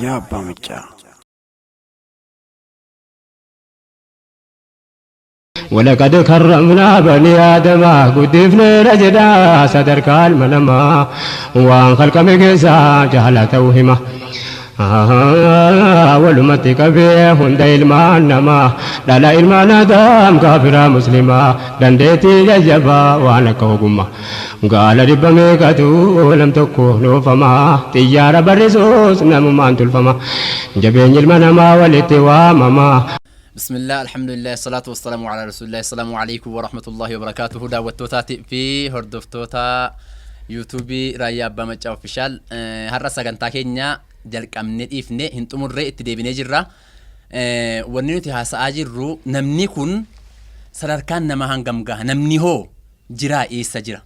Raayyaa Abbaa Maccaa. ولقد كرمنا بني آدم guddifneera jedha sadarkaa ilma namaa waan khalqame keessaa jaalata hima. Walumatti qabee hunda ilmaan namaa dhala ilmaan Adam kaafiraa muslimaa dandeettii jajjabaa waan akka ogummaa. Gaala dhibba meeqatu nam tokko loofama xiyyaara barrisuus namummaan tulfama jabeenyi ilma namaa walitti waamama. بسم الله، الحمد لله، الصلاة والسلام على رسول الله. السلام عليكم ورحمة الله وبركاته. Daawwattootaati fi hordoftoota yuutuubii Raayyaa Abbaa Maccaa Official, har'a sagantaa keenya jalqabnee dhiifne hin xumurree itti deebinee jirra. Wanni nuti haasa'aa jirru, namni kun sadarkaan namaa hangam gaha? Namni hoo jiraa? Eessa jira?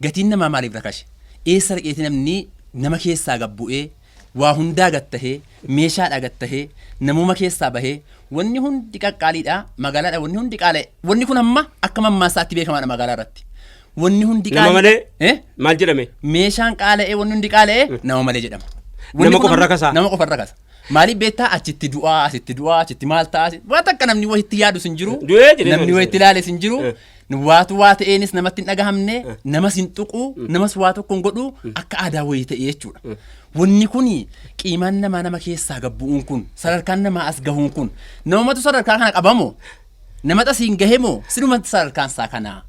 Gatiin namaa maaliif rakashe? Eessa dhaqeeti namni nama keessaa gabbu'ee, waa hundaa gattahee, meeshaadha gattahee, namuma keessaa bahee? Wanni hundi qaqqaaliidha magaalaadha, wanni hundi qaala'e. Wanni kun amma akka mammaasaatti beekamaadha magaalaa irratti. Wanni hundi Nama qaalii- malee Eh? maal jedhame? Meeshaan qaala'ee, wanni hundi qaala'ee, nama malee jedhama. Wanni Nama kun qofa amma- rakasaa? Nama qofa rakasa. Maaliif beektaa? Achitti du'aa, asitti du'aa, achitti maal ta'a, waan takka namni wayitti yaadus hin jiru. Du'ee jedhee Namni nama wayitti ilaales hin jiru. Waatu waa ta'eenis namatti hin dhagahamne, namas hin tuqu, namas waa tokko hin godhu, akka aadaa wayii ta'e jechuudha. Wanni kun qiimaan namaa nama keessaa gabbu'uun kun, sadarkaan namaa as gahuun kun, namumatu sadarkaa kana qabamoo, nama asiin gahe moo silumatti sadarkaan isaa kanaa?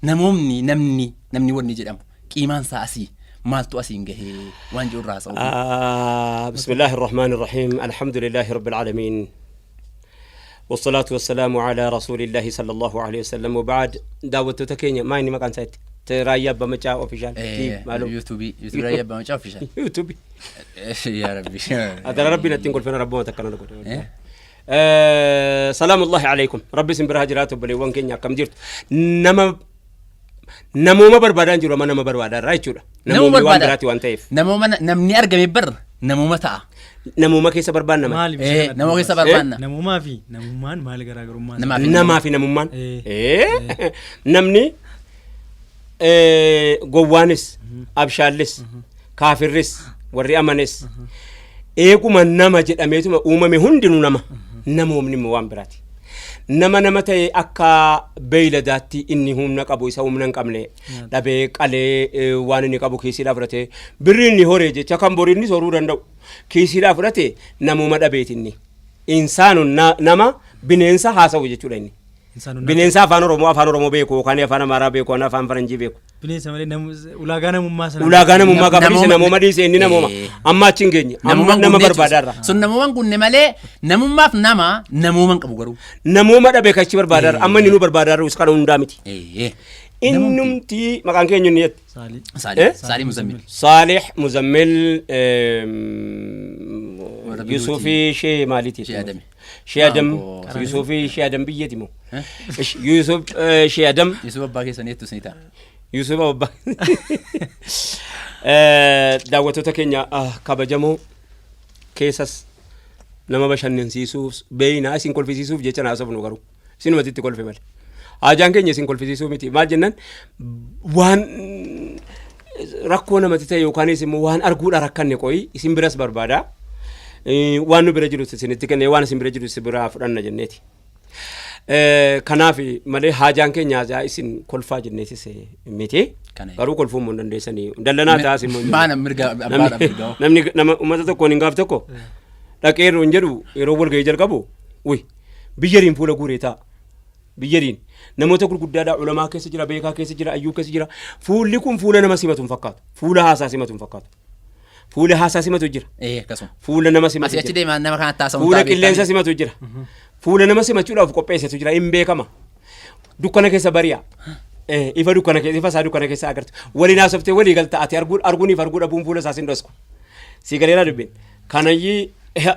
Namoonni, namni wanni jedhamu qiimaan isaa asii maaltu asiin gahee waan jiru irraa haasa'u. بسم الله الرحمن الرحيم، الحمد لله رب العالمين، والصلاة والسلام على رسول الله صلى الله عليه وسلم، وبعد. Daawwattoota keenya, maa inni maqaan isaatti Raayyaa Abbaa Macaa Official? Maaloo. Yuutuubii Raayyaa Abbaa Macaa Official. Yuutuubii. Yaa Rabbi. Adara Rabbiin ittiin kolfina rabbuma takka na godhe. سلام الله عليكم, Rabbi isin bira jiraatu. Obboleewwan keenya, akkam jirtu? Nama namooma barbaadaan jiru amma nama barbaadaa irraa jechuudha. Nama Namoonni waan barbaada. biraati waan ta'eef. Namooma, namni argame bar namooma ta'a. Namooma keessa barbaanna malee. Maali? Nama keessa barbaanna. Namummaa fi namummaan maali garaagarummaan? Namaa fi Namaa fi namummaan. Namni gowwaanis, abshaallis, kaafirris, warri amanes eeguma nama jedhameetuma uumame. Hundinuu nama. Namoomni immoo waan biraati. Nama nama ta'e akka beeyladaatti inni humna qabu isa humna hin qabne dhabee qalee, waan inni qabu kiisiidhaa fudhatee, birri inni horee jecha kan borii inni horuu danda'u kiisiidhaa fudhate namooma dhabeeti inni. Insaanu nama bineensa haasa'u jechuudha inni. Insaanonni Bineensa afaan Oromoo beeku yookaan afaan Amaaraa beeku yookaan afaan Faranjii beeku. Bineensa malee ulaagaa namummaa sana. Ulaagaa namummaa gaafa dhiise, Namooma- namooma dhiise, inni namooma. Amma achi hin geenye. Amma Namummaan nama gunnee barbaadaarra. jechuudha. Sun namummaan gunne malee namummaaf nama namummaan qabu garuu. Namooma dhabe kachi barbaadaarra. Amma inni nu barbaadaarra isa kana hundaa miti. Innumti maqaan keenya inni jette. Saalii. Saalih. Eh? Saalih Muzammil. Saalih Muzammil. Warra Yusufi Shee maaliiti? Shee Adami. Shee Adam. Maangoo. Yusufi Shee Adam biyyeeti moo? Yusuf Shee Adam. Yusuf abbaa keessanii jettu isinii ta'a. Yusuf abbaa. Daawwattoota keenya kabajamoo, keessas nama bashannansiisuuf beeyna, isin kolfisiisuuf jecha naasofnu, garuu isinumatti itti kolfe malee. Haajaan keenya isin kolfisiisuu miti. Maal jennaan, waan rakkoo namatti ta'e yookaanis immoo waan arguudha rakkanne qoyi isin biras barbaada. Waan nu bira jiru isinitti kennee, waan isin bira jiru isin biraa fudhanna jenneeti. Kanaaf malee haajaan keenya haajaa isin kolfaa jenneetis miti. Kana. Garuu kolfuu immoo hin dandeessanii. Dallanaa taas immoo hin jiru. Maana mirga abbaadha mirga. Namni nama uummata tokkoon hin gaaf tokko dhaqee yeroo hin jedhu, yeroo walgahii jalqabu, uy biyyariin fuula guuree taa'a. Biyyariin namoota gurguddaadha, ulamaa keessa jira, beekaa keessa jira, ayyuu keessa jira. Fuulli kun fuula nama simatu hin fakkaatu. Fuula haasaa simatu hin fakkaatu. Fuula haasaa simatu jira. Akkasuma. Fuula nama simatu Asii achi jira. deemaa nama kana taasifamu. Fuula qilleensa simatu jira. Fuula nama simachuudhaaf qopheessetu jira, hin beekama. Dukkana keessa bari'a. Ifa dukkana keessa, ifa isaa dukkana keessa agartu. Waliin haasoftee walii galta, ati arguu arguuniif arguu dhabuun fuula isaas hin dhosku. Si galeeraa dubbiin. Kanayyii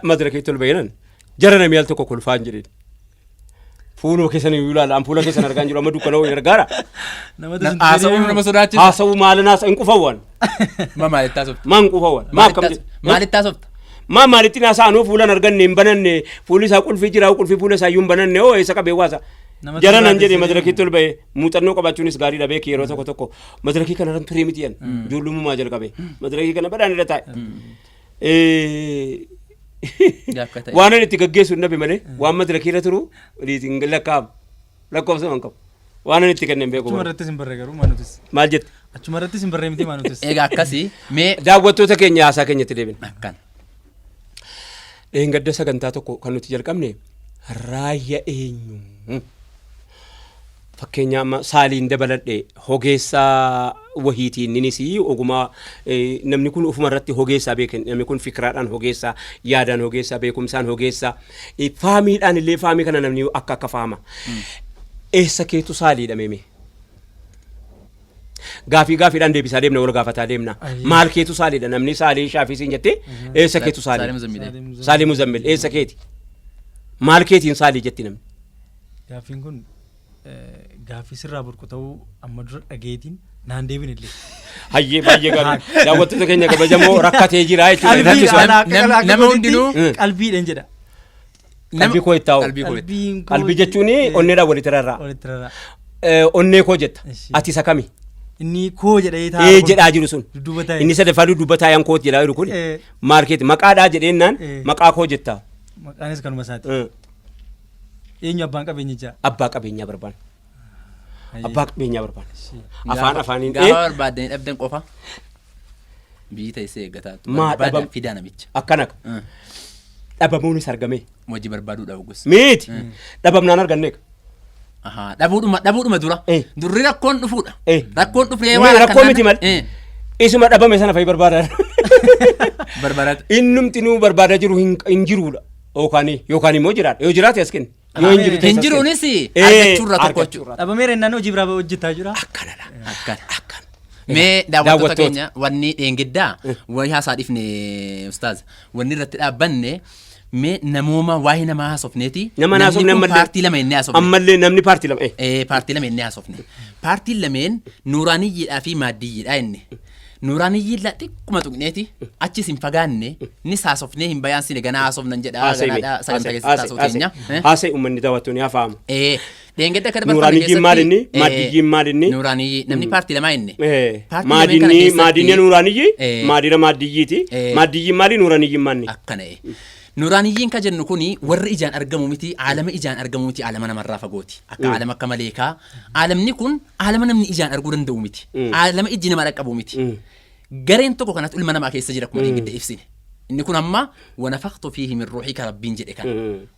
madirakeetti ol bahinan jara namni al tokko kolfaa hin jedhin. Fuuluma keessan iyyuu ilaala. An fuula keessan argaa hin jiru, amma dukkana wayii argaara. Namatu sin Haasa'uun nama sodaachisa. Haasa'uu maalan haasa hin qufawwan. Ma maalitti haasofta? Maa hin qufawwan. Maa akkam jedhu. Maalitti haasofta? Maa maalitti haasa'anuu fuulan arganne hin bananne, fuulli isaa qulfii jira, qulfii fuula isaa iyyuu hin bananne, hoo eessa qabee waasa. Namatu Jara nan jedhe sodaachisa. Madirakiitti ol ba'e, muuxannoo qabaachuunis gaariidha beeki, yeroo tokko tokko madirakii kana irran turee miti yan ijoollummaa jalqabe madirakii kana badhaan irra taa'e. Akka ta'e. Waan ani itti gaggeessu hin dhabe malee waan madirakii irra turu riitiin lakkaa'amu lakkoofsa hin qabu. Waan ani itti kenne hin beeku. Achuma irrattis hin barree garuu maanutis. Maal jette? Achuma irrattis hin barree miti maanutis. Egaa akkasii mee Daawwattoota keenya haasaa keenyatti deebina. Akkana. Dheengadda sagantaa tokko kan nuti jalqabne raayya eenyu? Fakkeenya amma saaliin dabaladhe hogeessaa wahiitiin ninis ogumaa namni kun ofuma irratti hogeessaa beekan, namni kun fikraadhaan hogeessaa, yaadaan hogeessaa, beekumsaan hogeessaa, faamiidhaan illee faamii kana namni akka akka faama. Eessa keetu saaliidha meeme? Gaafii gaafiidhaan deebisaa deemna, wal gaafataa deemna. Maal keetu saaliidha? Namni saalii shaafii siin jettee eessa keetu Saalee saalii? Muzammilee. Saalii Muzammil eessa keeti? Maal keetiin saalii jetti namni? Gaaffiin kun gaaffii sirraa burqu ta'uu amma dura dhageetiin naan deebin illee. Hayyee, baay'ee gaarii. Daawwattoota keenya kabajamoo, rakkatee jira jechuudha. Rakkisu. Nama hundinuu- Qalbiidhaan jedha. Qalbii koo itti taa'u. Qalbii koo itti. Qalbiin koo- Qalbii jechuun onneedhaan walitti rarra'a. Walitti rarra'a. Onnee koo jetta. Ishi. Ati isa kami? Inni koo jedhee taa'u Ee kun jedhaa jiru sun. Dudduuba taa'e. Inni sadaffaa dudduuba taa'an kooti jedhaa jiru kun. Maal keeti? Maqaadhaa jedheennaan maqaa koo jetta. Maqaanis kanuma isaati. Eenyu abbaan qabeenyichaa? Abbaa qabeenyaa barbaanna. Abbaa qabeenyaa barbaanna. Afaan afaaniin. Gaafa barbaaddanii dhabdan qofa biyyi teessee eeggataa. Maa Barbaada fidaa namicha. Akkana dhabamuunis argame. Hojii barbaaduudha ogus. Miti. Dhabamnaan arganneeka. Ahaa, dhabuudhuma dura. Durri rakkoon dhufuudha. Rakkoon dhufee Mee waan rakkoo akkanaa- miti malee. Isuma dhabame sana fa'i barbaada. Barbaada. Innumti nuu barbaadaa jiru hin jiruudha. Yookaan immoo jiraadha. Yoo jiraate as kenni. Yoo hin jiru ta'e Hin as kenni. jiruunis argachuurra tokko jechuudha. Dhabameera innaan hojii biraa hojjetaa jira. Akkana laa. Akkana. Akkana. Mee daawwattoota Daawwattoota. keenya, wanni dheengaddaa wayii haasaa dhifne ustaaz, wanni irratti dhaabbanne mee namooma waa'ee namaa haasofneeti. Nama Namni naasofne kun ammallee. paartii lama inni haasofne. Ammallee namni paartii lama. Paartii lama inni haasofne. Paartiin lameen nuuraaniyyiidhaa fi maaddiyyiidha inni. Nuuraaniyyiin la xiqquma tuqneeti achis hin fagaanne nis haasofnee hin bayaansine, ganaa haasofnan jedha Haasa'e mee. ganaadha sagantaa keessatti haasoo keenya. Haasa'e, uummanni daawwattoonni haa fahamu. Dheengadda akka dabarfame Nuuraaniyyiin maal inni? keessatti, Maaddiyyiin maal inni? Nuuraaniyyi namni paartii lamaa inni. Paartii lameen kana Maadinni keessatti- maadinni nuuraaniyyi maadina maaddiyyiiti. Maaddiyyiin maali, nuuraaniyyiin maali? Akkana. Nuuraaniyyiin ka jennu kuni warri ijaan argamu miti, aalama ijaan argamu miti, aalama namarraa fagooti. Akka aalama akka maleekaa. Aalamni kun aalama namni ijaan arguu danda'u miti. Aalama ijji nama dhaqqabu miti. Gareen tokko kanatu ilma namaa keessa jira akkuma dheengadda ibsine. Inni kun amma ونفخت فيه من روحي ka Rabbiin jedhe kana.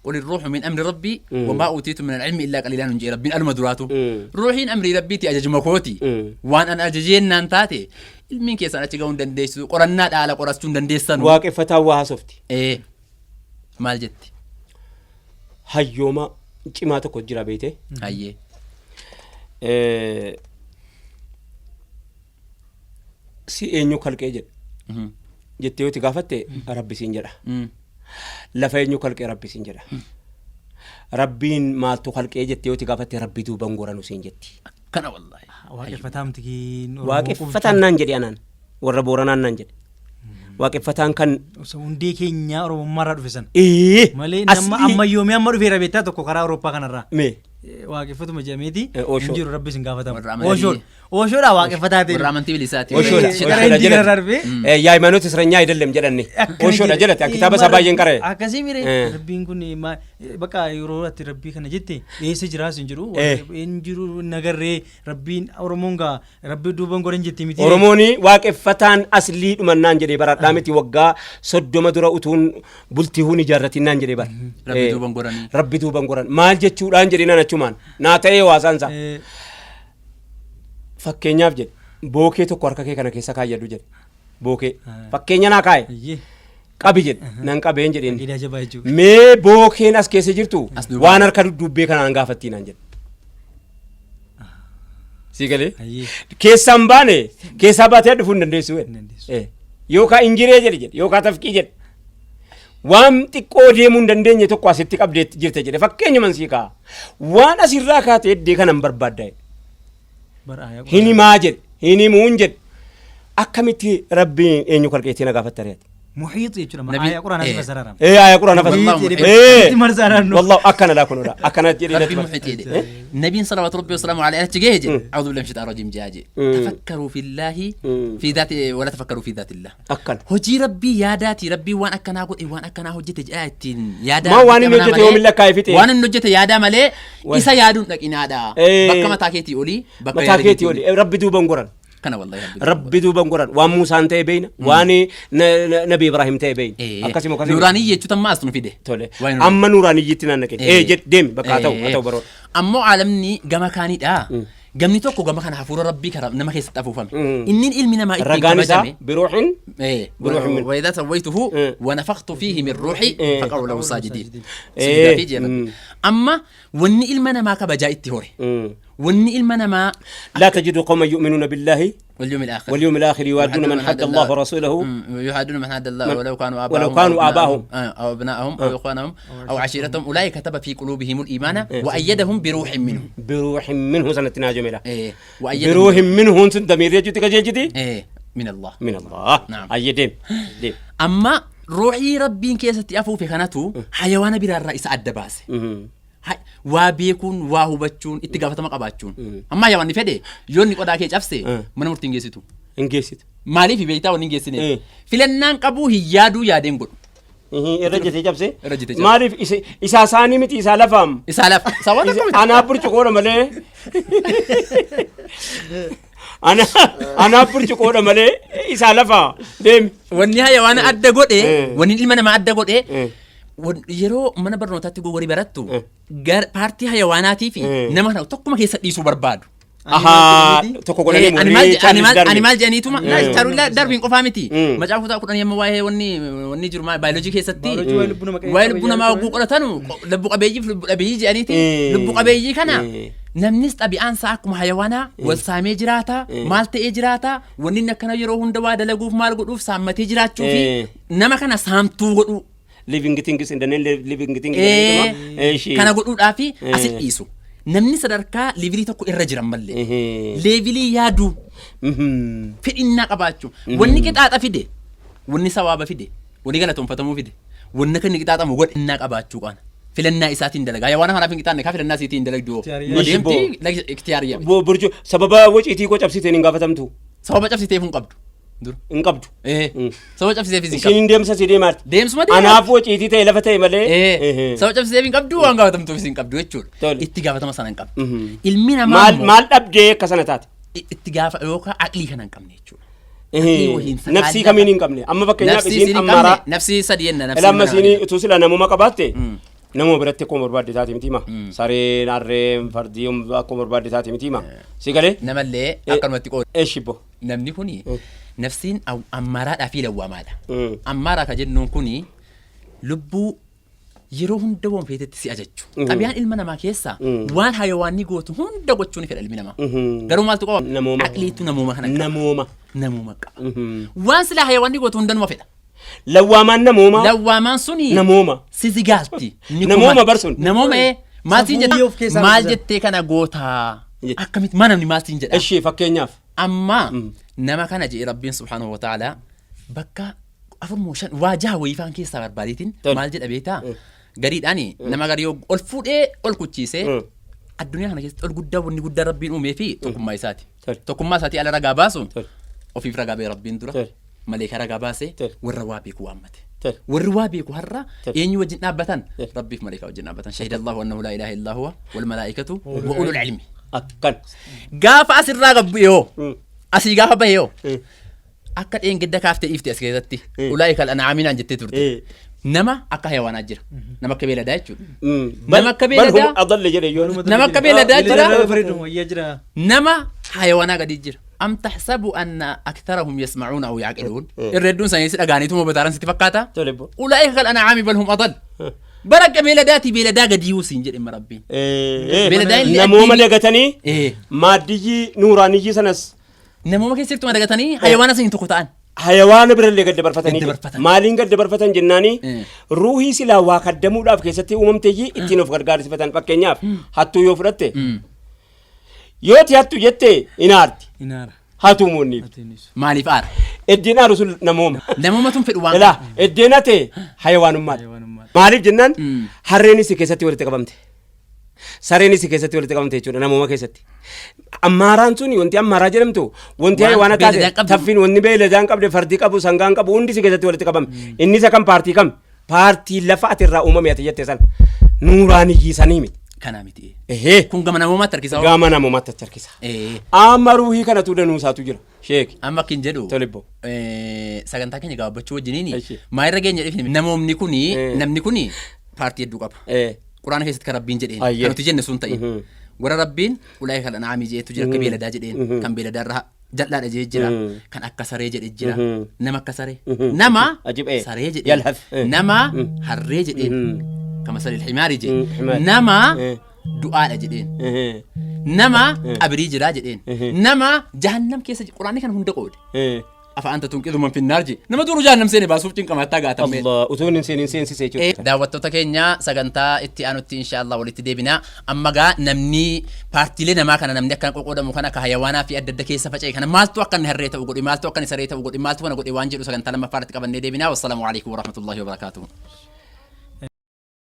قل الروح من أمر ربي وما أوتيتم من العلم إلا قليلا nun jedhe Rabbiin aluma duraatu. Ruuhiin amrii Rabbiiti, ajajuma kooti. Waan an ajajeen naan taate ilmiin keessan achi ga'uu hin dandeessu, qorannaa dhaala qorachuu hin dandeessanu. Waaqeffataan waa haasofti. Maal jetti? Hayyooma cimaa tokko jira beekte. Hayyee. Si eenyu kalqee jedhe jettee yoo itti gaafatte Rabbi siin jedha. Lafa eenyu kalqee? Rabbi siin jedha. Rabbiin maaltu kalqee jettee yoo itti gaafatte Rabbi duuban goranu siin jetti. Kana wallaahi. Waaqeffataa miti kiin Oromoo. Waaqeffataan naan jedhe, anaan warra Booranaan naan jedhe. Waaqeffataan kan Osoo hundee keenyaa Oromummaarraa dhufe sana. Malee Asli- nama ammayyoomee amma dhufeera beektaa tokko karaa Awurooppaa kanarraa. Mee Waaqeffatuma jedhameeti Oshoo. hin jiru, Rabbi sin gaafatama. Warra amantii- Oshoodha. Oshoodha waaqeffataa ta'e. Warra amantii bilisaati. Oshoodha. Gara Oshoodha Hindii jedhate. kanarraa dhufee. የሃይማኖት እስረኛ አይደለም jedhanne. Akkana Oshoodha jedhe. jedhate. Kitaaba isaa baay'een qara'e. Akkasii mire rabbiin kun bakka yeroo ati rabbii kana jette eessa jiraas hin jiru, hin jiru nagarree rabbiin Oromoon gaa rabbii duuban godhan jetti miti. Oromoon waaqeffataan aslii dhumannaan jedhee baradhaa miti, waggaa 30 dura utuun bultii huun ijaarratiin naan jedhee bara. Rabbi duuban godhanii. Rabbi duuban goran maal jechuudhaan jedhee naan achumaan naa ta'ee waasaansa. Fakkeenyaaf jedhe, bookee tokko harka kee kana keessa kaayyadhu jedhe. Bookee fakkeenya naa kaa'e, qabi jedhe, nan qabeen jedheen. Aqiidaa jabaa jechuudha. Mee bookeen as keessa jirtu As duuba. waan harka dudduubbee kanaan gaafattii naan jedhe. Sii galee? Hayyee. Keessaan baane, keessaa baatee dhufuu hin dandeessu Hin jedhe. dandeessu. Yookaan injiree jedhe yookaan tafkii jedhe. Waan xiqqoo deemuu hin dandeenye tokko asitti qabdee jirte jedhe, fakkeenyuman sii kaa'a. Waan asirraa kaatee eddee kanan barbaadda jedhe. Bara aayaa Hin himaa jedhe, hin himuun jedhe. Akkamitti rabbiin eenyu kalqeetti na gaafatta reeti? Muhiit jechuudha. Nabi- Aayaa quraanaa si eh. fasararama. Ee aayaa quraana Wallahu fasara. muhiit. Ee. Itti marsaaraan nu. Wallahu akkana laa kunuudha. Akkana jedhee ربي natti محيط يدي النبي صلوات ربي وسلامه عليه أنا تجيه جي أعوذ بالله من الشيطان الرجيم جاجي تفكروا في الله في ذات ولا تفكروا في ذات الله Akkana. hojii rabbii yaadaati rabbii waan akkanaa godhe waan akkanaa hojjete jedhaa ittiin yaadaa Maa waan inni amanaa hojjete malee- yoomillee akka ifite. waan inni hojjete yaadaa malee Wai. isa yaaduun dhaqinaadha Eh. bakka mataa keetii olii bakka Mataa yaada keetii oli. Rabbi duuban goran. Kana wallahi Rabbi duuban goran. Waan Muusaan ta'e beeyna. Waan Nabi Ibrahim ta'e beeyna. Akkasuma akkasuma. Nuraanii jechuun amma as nu fide. Tole. Waa'ee nuraanii. Amma nuraaniyyitti naannaqe. Ee jedh deemi bakka haa ta'u haa ta'u baroota. Ammoo aalamni gama kaanidha. Gamni tokko gama kana hafuura rabbii karaa nama keessatti afuufame. Inni ilmi namaa ittiin Ragaan isaa kabajame. biruuxin إيه بروح منه. وإذا سويته إيه. ونفخت فيه من روحي إيه. فقعوا له ساجدين. إيه. سجدا في جنة. مم. أما وني إلمنا ما كبجا اتهوري وني إلمنا ما لا تجد قوما يؤمنون بالله واليوم الآخر واليوم الآخر يوادون من حد الله ورسوله يحادون من حد الله ولو كانوا آباءهم ولو كانوا أو أبناءهم- آباءهم. أو أبناءهم أو إخوانهم أو عشيرتهم أولئك كتب في قلوبهم الإيمان وأيدهم بروح منه. بروح منه سنتنا جميلة. إيه وأيدهم بروح منه سن دمير يجتي كجيجتي إيه من الله. من الله. نعم. أي ديم ديم. أما روحي ربي كيستي أفو في خانته حيوان بلا الرئيس أدباسه. Waa beekuun waa hubachuun itti gaafatama qabaachuun amma yaa wanni fedhe yoo inni qodaa kee cabse mana murtiin geessitu. Hin geessitu. Maaliif beektaa wanni hin geessine? Filannaan qabuu hin yaaduu yaadeen godhu. Irra jetee cabse. Irra jetee cabse. Maaliif isaa isaanii miti isaa lafaam. Isaa lafa. Isaa waan tokko miti. Anaa burcuqoodha malee. Anaa burcuqoodha malee isaa lafaa deemi. Wanni hayawaana adda godhe wanni ilma namaa adda godhe yeroo mana barnootaatti gogorii barattu paartii hayawaanaatii fi nama kana tokkuma keessa dhiisuu barbaadu. Ahaa tokko godhanii murii Charles Darwin. Animaal jedhaniituma Charles Darwin qofaa miti. Macaafa kutaa 10 yemmuu waa'ee wanni jiru baayoloojii keessatti waa'ee lubbuu namaa hogguu qoratanu lubbu qabeeyyii fi lubbu dhabeeyyii jedhaniiti lubbu qabeeyyii kana namnis xabi'aan isaa akkuma hayawaanaa wal saamee jiraata maal ta'ee jiraata wanni inni akkana yeroo hunda waa dalaguuf maal godhuuf saammatee jiraachuu fi nama kana saamtuu godhuu. Living things in the living things. Kana godhuudhaaf asit dhiisu. Namni sadarkaa leevilii tokko irra jiran mallee leevilii yaaduu fedhinnaa qabaachuu wanni qixaaxa fide wanni sawaaba fide wanni galatoonfatamuu fide wanni akka inni qixaaxamu godhe fedhinnaa qabaachuu qaana filannaa isaatiin dalagaa yaa waan kanaaf hin qixaanne kaa filannaa isiitiin dalagdu deemti iktiyaariyaa. Burjuu sababa waciitii koo cabsiteen hin gaafatamtu. Sababa cabsiteef hin qabdu. Hin qabdu. Sababa cabsiteef hin qabdu. Isiin deemsa si deemaati. Deemsuma deemaati. Anaaf waciitii ta'e lafa ta'e malee. Sababa cabsiteef hin qabdu waan gaafatamtuuf hin qabdu jechuudha. Itti gaafatama sana hin qabdu. Ilmi namaa maal dhabdee akka sana taate? Itti gaafa yookaan aqlii kana hin qabne jechuudha. Nafsii kamiin hin qabne amma fakkeenyaaf isiin ammaaraa. Nafsii sadi jenna nafsii. Lamma isiin utuu sila namuma qabaatte namuma biratti akkuma barbaadde taate miti hima. Sareen harreen fardii akkuma barbaadde taate miti hima. Si galee? Namallee akkanumatti qooda. Eeshibbo. Namni kuni nafsiin ammaaraadhaa fi lawwaamaadha. Ammaaraa ka jennuun kuni lubbuu yeroo hunda waan feetetti si ajajju. Xabiyaan ilma namaa keessa waan hayawaanni gootu hunda gochuu ni fedha ilmi namaa. Garuu maaltu qaba? Aqliitu namooma kana qaba. Namooma. Namooma qaba. Waan silaa hayawaanni gootu hunda numa fedha. Lawwaamaan namooma. Lawwaamaan suni. Namooma. Sisigaalti. Namooma barsun. Namooma maaltiin jedha maal jettee kana gootaa? Akkamitti maa namni maaltiin jedha? Ishee fakkeenyaaf. Amma nama kana jedhe Rabbiin subhaanahu wa ta'ala bakka 4 moo 5 waa 6 wayifaan keessaa barbaadeetiin maal jedha beektaa? Gariidhaani nama garii ol fuudhee ol kuchiisee addunyaa kana keessatti ol guddaa wanni guddaa Rabbiin uumee fi tokkummaa isaati. Tokkummaa isaatii ala ragaa baasu ofiif ragaa ba'e Rabbiin dura maleekaa ragaa baasee warra waa beeku waammate. Warri waa beeku har'a eenyu wajjin dhaabbatan Rabbiif maleekaa wajjin dhaabbatan. Shahida Allahu annahu laa ilaaha illaa huwa wal malaa'ikatu wa ulul ilmi. Akkan. Gaafa asirraa gabbu yoo asii gaafa bahe yoo akka dheengadda kaaftee dhiifte as keessatti ulaa'ika al-an'aaminaan jettee turte. Nama akka hayawaanaa jira. Nama akka beeladaa jechuudha. Nama akka beeladaa. Nama akka beeladaa jira. Nama hayawaanaa gadi jira. Am tahsabu anna aktharahum yasma'uuna aw ya'qiluun. Irra hedduun isaanii si dhagaaniituma bataaran sitti fakkaata. Ulaa'ika al-an'aami bal hum adall. Bara akka beeladaati beeladaa gadi yuusiin jedhe Rabbiin. Namooma dagatanii maaddiyyi nuuraaniyyii sanas. Namooma keessattuu dagatanii hayawaana sanii tokko ta'an. Hayawaana birallee gad dabarfatanii maaliin gad dabarfatan jennaani ruuhii silaa waa kaddamuudhaaf keessatti uumamteeyyii ittiin of gargaarsifatan fakkeenyaaf hattuu yoo fudhatte yoo ti hattu jette hin aarti. Hatuu moonniif. Maaliif aara? Eddeen aaru sun namooma. Namoomatu hin fedhu waan Ilaa eddeen ate hayawaanummaadha. Hayawaanummaadha. Maaliif jennaan harreenis si keessatti walitti qabamte. Sareenis si keessatti walitti qabamte jechuudha namooma keessatti. Ammaaraan sun wanti ammaaraa jedhamtu wanti Waan hayawaana taate beeyladaan qabdu. taffiin wanni beeyladaan qabde fardi qabu sangaan qabu hundi si keessatti walitti qabame. Inni isa kam paartii kam? Paartii lafa ati irraa uumame ati jette sana. Nuuraaniyyii sanii miti. Kanaa miti. Ehee. Kun gama namoomaatti harkisa. Gama namoomaatti achi harkisa. Amma ruuhii kanatu danuusaatu jira. Sheeki. Amma akkin jedhu. Tolibbo. Sagantaa keenya gabaabbachuu wajjiniini. Eshi. Maayirra geenya dhifne namoomni kuni namni kuni paartii hedduu qaba. Quraana keessatti kan Rabbiin jedheen kan nuti jenne sun ta'e. Warra Rabbiin ulaa'ika kal an'aamii jeetu jira akka beeladaa jedheen kan beeladaa irra jal'aadha jee jira kan akka saree jedhe jira nama akka saree nama Ajib, saree jedheen Yalhaf. Nama harree jedheen kama saree himaarii Mm, jedheen himaari. nama du'aadha jedheen nama qabirii jiraa jedheen nama jahannam keessa quraanni kan hunda qoode afa anta tunqidu man finnaar je nama duru jahannam seene baasuuf cinqamattaa gaatamee. Allah utuu hin seenin seensise jechuudha. Daawwattoota keenya sagantaa itti aanutti insha Allah walitti deebina. Amma gaa namni paartiilee namaa kana namni akkana qoqqoodamu kana akka hayawaanaa fi adda adda keessa faca'e kana maaltu akka inni harree ta'u godhe maaltu akka inni saree ta'u godhe maaltu kana godhe waan jedhu sagantaa lammaffaa irratti qabannee deebina. Wassalaamu alaikum warahmatullahi wabarakaatuh.